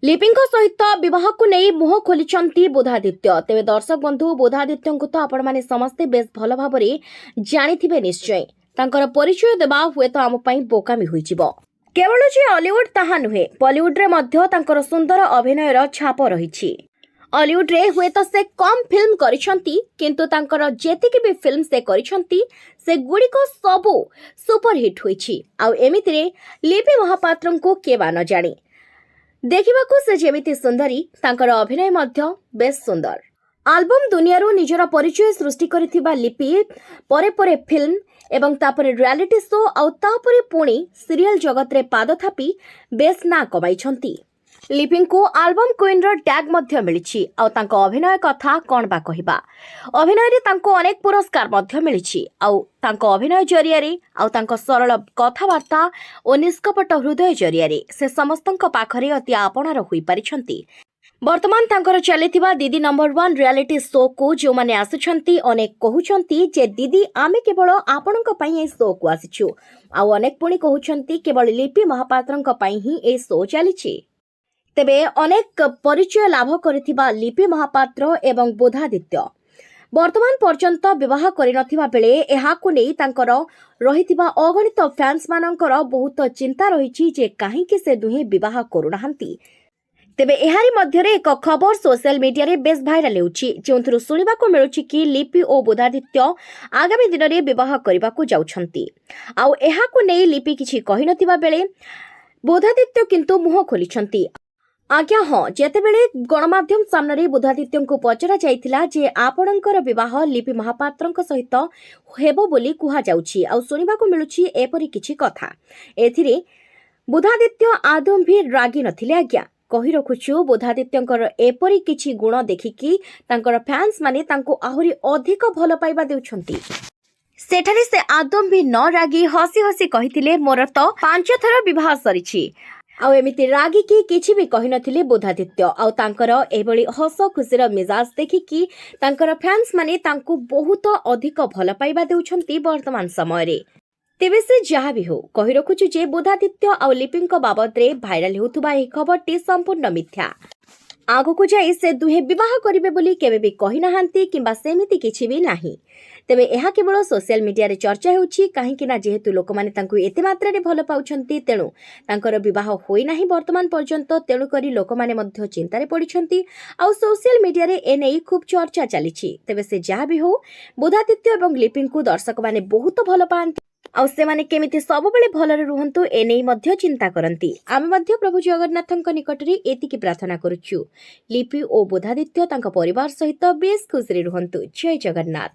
ଲିପିଙ୍କ ସହିତ ବିବାହକୁ ନେଇ ମୁହଁ ଖୋଲିଛନ୍ତି ବୁଧାଦିତ୍ୟ। ତେବେ ଦର୍ଶକ ବନ୍ଧୁ, ବୁଧାଦିତ୍ୟଙ୍କୁ ତ ଆପଣମାନେ ସମସ୍ତେ ବେଶ ଭଲ ଭାବରେ ଜାଣିଥିବେ ନିଶ୍ଚୟ। ତାଙ୍କର ପରିଚୟ ଦେବା ହୁଏତ ଆମ ପାଇଁ ବୋକାମି ହୋଇଯିବ। କେବଳ ଯେ ଅଲିଉଡ୍ ତାହା ନୁହେଁ, ବଲିଉଡ୍ରେ ମଧ୍ୟ ତାଙ୍କର ସୁନ୍ଦର ଅଭିନୟର ଛାପ ରହିଛି। ଅଲିଉଡ୍ରେ ହୁଏତ ସେ କମ୍ ଫିଲ୍ମ କରିଛନ୍ତି, କିନ୍ତୁ ତାଙ୍କର ଯେତିକି ବି ଫିଲ୍ମ ସେ କରିଛନ୍ତି, ସେଗୁଡ଼ିକ ସବୁ ସୁପରହିଟ୍ ହୋଇଛି। ଆଉ ଏମିତିରେ ଲିପି ମହାପାତ୍ରଙ୍କୁ କିଏ ବା ନ ଜାଣେ? ଦେଖିବାକୁ ସେ ଯେମିତି ସୁନ୍ଦରୀ, ତାଙ୍କର ଅଭିନୟ ମଧ୍ୟ ବେଶ୍ ସୁନ୍ଦର। ଆଲବମ୍ ଦୁନିଆରୁ ନିଜର ପରିଚୟ ସୃଷ୍ଟି କରିଥିବା ଲିପି ପରେ ପରେ ଫିଲ୍ମ ଏବଂ ତାପରେ ରିଆଲିଟି ଶୋ ଆଉ ତାପରେ ପୁଣି ସିରିଏଲ ଜଗତରେ ପାଦ ଥାପି ବେଶ୍ ନାଁ କମାଇଛନ୍ତି। ଲିପିଙ୍କୁ ଆଲବମ୍ କୁଇନ୍ର ଟ୍ୟାଗ୍ ମଧ୍ୟ ମିଳିଛି। ଆଉ ତାଙ୍କ ଅଭିନୟ କଥା କ'ଣ ବା କହିବା? ଅଭିନୟରେ ତାଙ୍କୁ ଅନେକ ପୁରସ୍କାର ମଧ୍ୟ ମିଳିଛି। ଆଉ ତାଙ୍କ ଅଭିନୟ ଜରିଆରେ ଆଉ ତାଙ୍କ ସରଳ କଥାବାର୍ତ୍ତା ଓ ନିଷ୍କପଟ ହୃଦୟ ଜରିଆରେ ସେ ସମସ୍ତଙ୍କ ପାଖରେ ଅତି ଆପଣାର ହୋଇପାରିଛନ୍ତି। ବର୍ତ୍ତମାନ ତାଙ୍କର ଚାଲିଥିବା ଦିଦି ନମ୍ବର ୱାନ୍ ରିଆଲିଟି ଶୋକୁ ଯେଉଁମାନେ ଆସୁଛନ୍ତି, ଅନେକ କହୁଛନ୍ତି ଯେ ଦିଦି, ଆମେ କେବଳ ଆପଣଙ୍କ ପାଇଁ ଏହି ଶୋକୁ ଆସିଛୁ। ଆଉ ଅନେକ ପୁଣି କହୁଛନ୍ତି, କେବଳ ଲିପି ମହାପାତ୍ରଙ୍କ ପାଇଁ ହିଁ ଏହି ଶୋ ଚାଲିଛି। ତେବେ ଅନେକ ପରିଚୟ ଲାଭ କରିଥିବା ଲିପି ମହାପାତ୍ର ଏବଂ ବୁଧାଦିତ୍ୟ ବର୍ତ୍ତମାନ ପର୍ଯ୍ୟନ୍ତ ବିବାହ କରିନଥିବା ବେଳେ ଏହାକୁ ନେଇ ତାଙ୍କର ରହିଥିବା ଅଗଣିତ ଫ୍ୟାନ୍ସମାନଙ୍କର ବହୁତ ଚିନ୍ତା ରହିଛି ଯେ କାହିଁକି ସେ ଦୁହେଁ ବିବାହ କରୁନାହାନ୍ତି। ତେବେ ଏହାରି ମଧ୍ୟରେ ଏକ ଖବର ସୋସିଆଲ ମିଡିଆରେ ବେଶ୍ ଭାଇରାଲ ହେଉଛି, ଯେଉଁଥିରୁ ଶୁଣିବାକୁ ମିଳୁଛି କି ଲିପି ଓ ବୁଧାଦିତ୍ୟ ଆଗାମୀ ଦିନରେ ବିବାହ କରିବାକୁ ଯାଉଛନ୍ତି। ଆଉ ଏହାକୁ ନେଇ ଲିପି କିଛି କହିନଥିବା ବେଳେ ବୁଧାଦିତ୍ୟ କିନ୍ତୁ ମୁହଁ ଖୋଲିଛନ୍ତି। ଆଜ୍ଞା ହଁ, ଯେତେବେଳେ ଗଣମାଧ୍ୟମ ସାମ୍ନାରେ ବୁଧାଦିତ୍ୟଙ୍କୁ ପଚରା ଯାଇଥିଲା ଯେ ଆପଣଙ୍କର ବିବାହ ଲିପି ମହାପାତ୍ରଙ୍କ ସହିତ ହେବ ବୋଲି କୁହାଯାଉଛି ଆଉ ଶୁଣିବାକୁ ମିଳୁଛି ଏପରି କିଛି କଥା, ଏଥିରେ ବୁଧାଦିତ୍ୟ ଆଦୌ ବି ରାଗି ନଥିଲେ। ଆଜ୍ଞା, କହି ରଖୁଛୁ, ବୁଧାଦିତ୍ୟଙ୍କର ଏପରି କିଛି ଗୁଣ ଦେଖିକି ତାଙ୍କର ଫ୍ୟାନ୍ସ ମାନେ ତାଙ୍କୁ ଆହୁରି ଅଧିକ ଭଲ ପାଇବା ଦେଉଛନ୍ତି। ସେଠାରେ ସେ ଆଦୌ ବି ନ ରାଗି ହସି ହସି କହିଥିଲେ, ମୋର ତ 5 ଥର ବିବାହ ସରିଛି। ଆଉ ଏମିତି ରାଗିକି କିଛି ବି କହିନଥିଲେ ବୁଧାଦିତ୍ୟ। ଆଉ ତାଙ୍କର ଏଭଳି ହସ ଖୁସିର ମିଜାଜ ଦେଖିକି ତାଙ୍କର ଫ୍ୟାନ୍ସ ମାନେ ତାଙ୍କୁ ବହୁତ ଅଧିକ ଭଲ ପାଇବା ଦେଉଛନ୍ତି ବର୍ତ୍ତମାନ ସମୟରେ। ତେବେ ସେ ଯାହା ବି ହେଉ, କହି ରଖୁଛୁ ଯେ ବୁଧାଦିତ୍ୟ ଆଉ ଲିପିଙ୍କ ବାବଦରେ ଭାଇରାଲ ହେଉଥିବା ଏହି ଖବରଟି ସମ୍ପୂର୍ଣ୍ଣ ମିଥ୍ୟା। ଆଗକୁ ଯାଇ ସେ ଦୁହେଁ ବିବାହ କରିବେ ବୋଲି କେବେ ବି କହିନାହାନ୍ତି କିମ୍ବା ସେମିତି କିଛି ବି ନାହିଁ। ତେବେ ଏହା କେବଳ ସୋସିଆଲ ମିଡିଆରେ ଚର୍ଚ୍ଚା ହେଉଛି, କାହିଁକି ନା ଯେହେତୁ ଲୋକମାନେ ତାଙ୍କୁ ଏତେ ମାତ୍ରାରେ ଭଲ ପାଉଛନ୍ତି, ତେଣୁ ତାଙ୍କର ବିବାହ ହୋଇନାହିଁ ବର୍ତ୍ତମାନ ପର୍ଯ୍ୟନ୍ତ, ତେଣୁକରି ଲୋକମାନେ ମଧ୍ୟ ଚିନ୍ତାରେ ପଡ଼ିଛନ୍ତି ଆଉ ସୋସିଆଲ ମିଡିଆରେ ଏନେଇ ଖୁବ୍ ଚର୍ଚ୍ଚା ଚାଲିଛି। ତେବେ ସେ ଯାହା ବି ହେଉ, ବୁଧାଦିତ୍ୟ ଏବଂ ଲିପିଙ୍କୁ ଦର୍ଶକମାନେ ବହୁତ ଭଲ ପାଆନ୍ତି ଆଉ ସେମାନେ କେମିତି ସବୁବେଳେ ଭଲରେ ରୁହନ୍ତୁ, ଏନେଇ ମଧ୍ୟ ଚିନ୍ତା କରନ୍ତି। ଆମେ ମଧ୍ୟ ପ୍ରଭୁ ଜଗନ୍ନାଥଙ୍କ ନିକଟରେ ଏତିକି ପ୍ରାର୍ଥନା କରୁଛୁ, ଲିପି ଓ ବୁଧାଦିତ୍ୟ ତାଙ୍କ ପରିବାର ସହିତ ବେଶ୍ ଖୁସିରେ ରୁହନ୍ତୁ। ଜୟ ଜଗନ୍ନାଥ।